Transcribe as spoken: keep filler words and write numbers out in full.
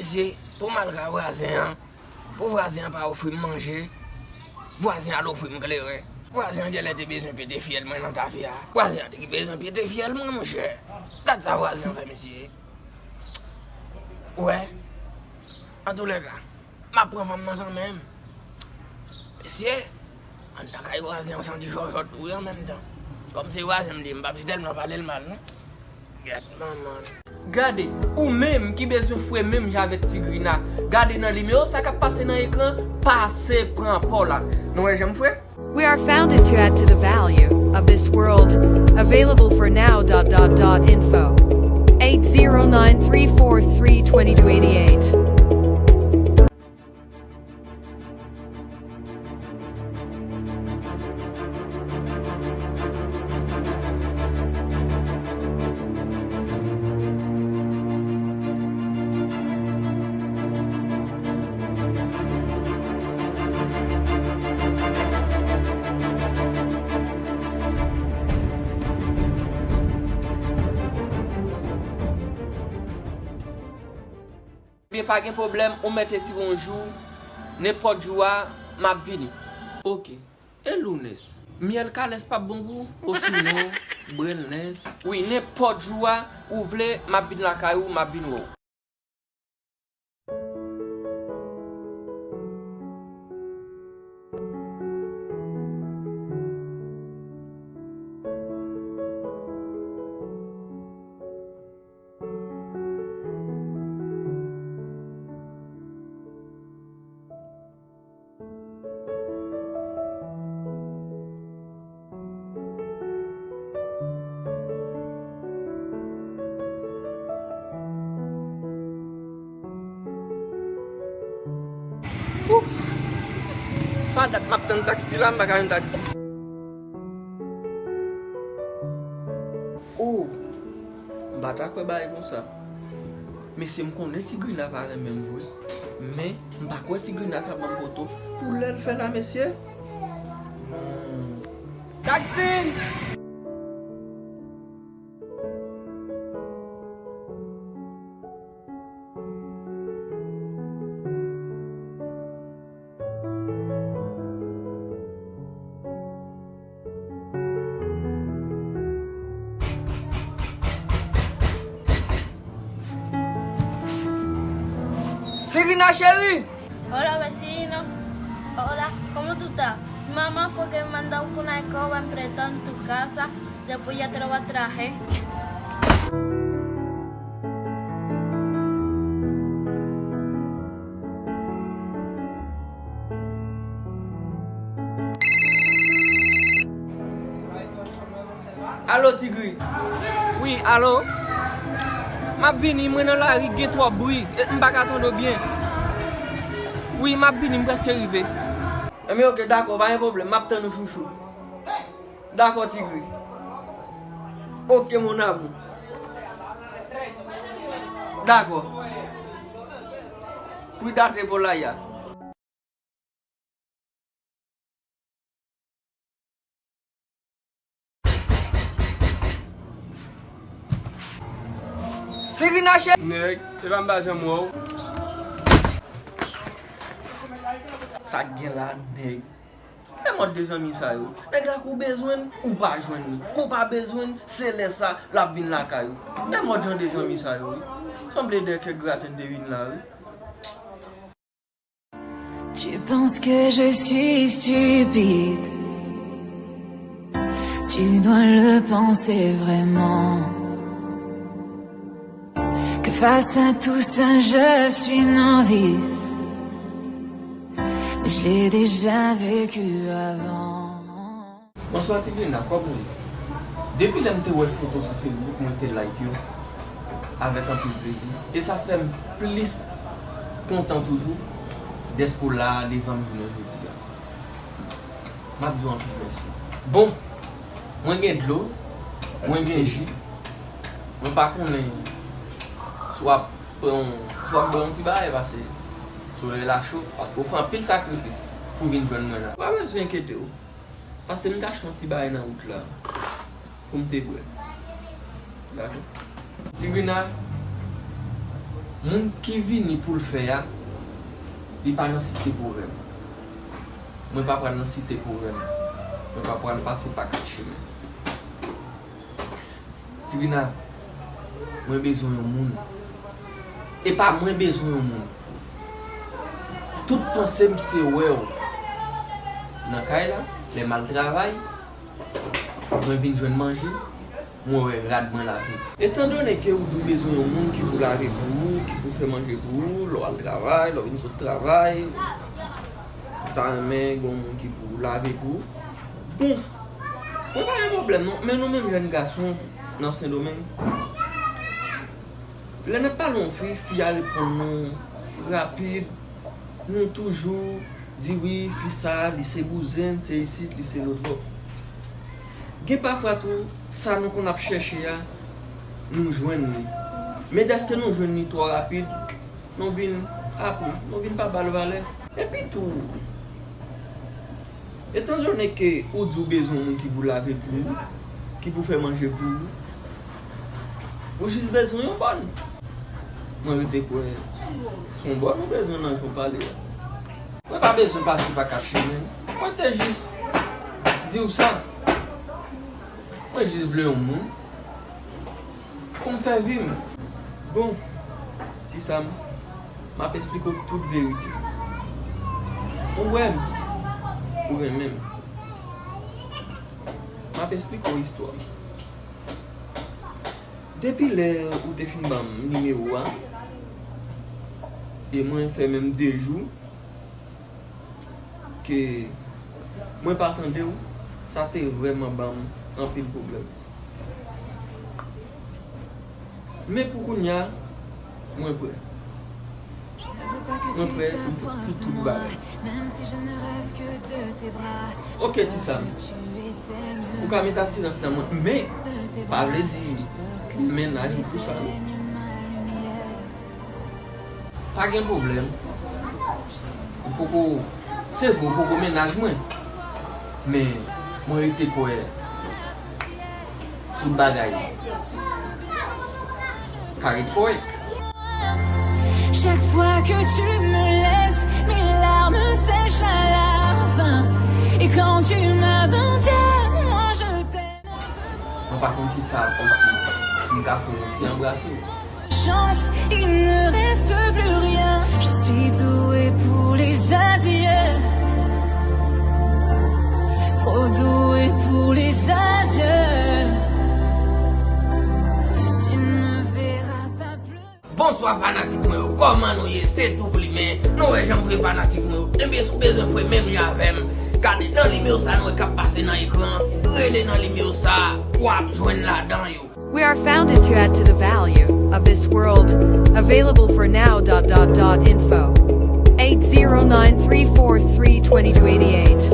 Mesye, pou m al ka vwazen an, pou vwazen an pa ofri m manje, vwazen an al ofri m kleren. Vwazen an genlè te bezwen pete fyèl mwen nan tafya. Vwazen an te bezwen pete fyèl mwen, monchè. Gad sa vwazen an fè, mesye. Ou wè? Antoulèka, m ap pran fanm nan kanmenm. Mesye, anndan kay vwazen an santi chòchòt tou wi an menm tan. Kòm se vwazen m li ye, m p ap sitèlman pale l mal non. Gad manman l. Gade, ou menm ki bezwen fre menm jan avèk Tigrina, gade nan nimewo sa k ap pase nan ekran, pase pran pa w la. Nou wè jan m fre? We are founded to add to the value of this world. Available for now dot dot dot info. Eight zero nine three four three twenty two eighty eight. Ebyen, pa gen pwoblèm, ou mèt etire yon jou, nenpòt jou a, m ap vini. Oke. E lunes? Myèl kalès p ap bon pou ou? Osinon, brèlnès? Wi, nenpòt jou a, ou vle, m ap vin lakay ou, m ap vin wè w. Ouf! Pa dat m ap tann taksi la, m pa ka jwenn taksi. Oh! M pa ta kwè bagay konsa. Mesye, m konnen Tigrina pa renmen m vre. Men, m pa kwè Tigrina ka ban m poto pou lè l fè la, mesye. Non. Taksi! Tigrina cheri! Hola, vecino. Hola, ¿cómo tú estás? Mi mamá fue que me mandó con una escoba a empezar en tu casa. Después ya te lo va a traje. Alo, Tigri. Wi, alo. M ap vini, mwen nan lari, gen twòp bri. E, m pa ka tande w byen. Wi, m ap vini, m prèske rive. Enben, oke, dakò, pa gen pwoblèm. M ap tann ou, chouchou. Dakò, Tigri. Oke, mon amour. Dakò. Cuídate por allá. Tigrina cheri. Nèg, epa m pa janm wè w. Sa k gen la, nèg? Men mòd de zanmi sa yo. Nèg la kou bezwen l, ou pa jwenn li. Kou pa bezwen l, se lè sa l ap vin lakay ou. Men mòd jan de zanmi sa yo, wi. Sanble de kèk graten te vin la, wi. Tu penses que je suis stupide. Tu dois le penser vraiment. Que face à tout ça, je suis novice. Mais je l'ai déjà vécu avant. Bonswa Tigrina, kòman w ye? Depi lè m te wè foto sou Facebook, mwen te like yo avèk anpil plezi. E sa fè m plis kontan toujou dèske w la a devan m jounen jodi a. M ap di w anpil mèsi. Bon, mwen gen dlo, mwen gen ji. Mwen pa konnen si w ap pran, si w ap bwè yon ti bagay, paske solèy la cho, paske w fè anpil sakrifis pou w vin jwenn mwen la. Ou pa bezwen enkyete w. Pase m t achte yon ti bagay nan wout la pou m te bwè. Dakò? Tigrina, Moun ki vini pou l fè a, li pa nan site pou rèm. Mwen pa pral nan site pou rèm. Mwen pa pral pase pa kat chemen. Tirina, mwen bezwen yon moun. E pa mwen bezwen yon moun. Tout panse m se wè w nan kay la, lè m al travay, mwen vin jwenn manje, mwen wè rad mwen lave. Etandone ke ou di w bezwen yon moun ki pou lave pou ou, ki pou fè manje pou ou, lè w al travay, lè w vin sot travay, ou ta renmen gen yon moun ki pou lave pou ou. Bon, mwen pa gen pwoblèm non, men nou menm jèn gason nan Sendomeng, lè n ap pale yon fi, fi a reponn nou rapid, nou toujou di wi, fi sa, li se bouzen, se isit, li se lòtbò. Gen pafwa tou, sa nou konn ap chèche a, nou jwenn li. Men dèske nou jwenn li twò rapid, nou vin, apre, nou vin pa ba l valè. Epi tou, etandone ke ou di w bezwen yon moun ki pou lave pou ou, ki pou fè manje pou ou, ou jis bezwen yon bòn. Mwen rete kwè se yon bòn ou bezwen nan jan w pale a. Mwen pa bezwen pase pa kat chemen. Mwen te jis di w sa. Mwen jis vle yon moun pou m fè vi m. Bon, Ti Sam, m ap esplike w tout verite. Ou wè m, ou renmen m. M ap esplike w istwa. Depi lè ou te fin ban m nimewo a, e mwen fè menm de jou ke mwen pa tande w, sa te vrèman ban m anpil pwoblèm. Men pou kounye a, mwen prè. Mwen prè pou, pou tout bagay. Ok, Ti Sam. Ou ka met asirans nan mwen, men pa vle di mennaj ou tou sa, non. Pa gen pwoblèm. Ou poko, se vre, ou poko mennaj mwen. Men, mwen rete kwè tout bagay ka ret kòrèk. Chaque fois que tu me laisses, mes larmes sèchent à la fin. Et quand tu m'abandonnes, moi je t'aime. Mwen pa konn si sa posib, si m ka fè yon ti anbrase w. Chance, il ne reste plus rien. Je suis douée pour les adieux. Trop douée pour les adieux. Tu ne me verras pas pleurer. Bonswa fanatik mwen yo, kòman nou ye? Se Tou Plimen. Nou wè jan m vle fanatik mwen yo. Ebyen, si w bezwen frè menm jan avè m, gade nan nimewo sa nou wè k ap pase nan ekran an. Rele nan nimewo sa, w ap jwenn ladan yo. We are founded to add to the value of this world. Available for now. Dot dot dot info. Eight zero nine three four three twenty two eighty eight.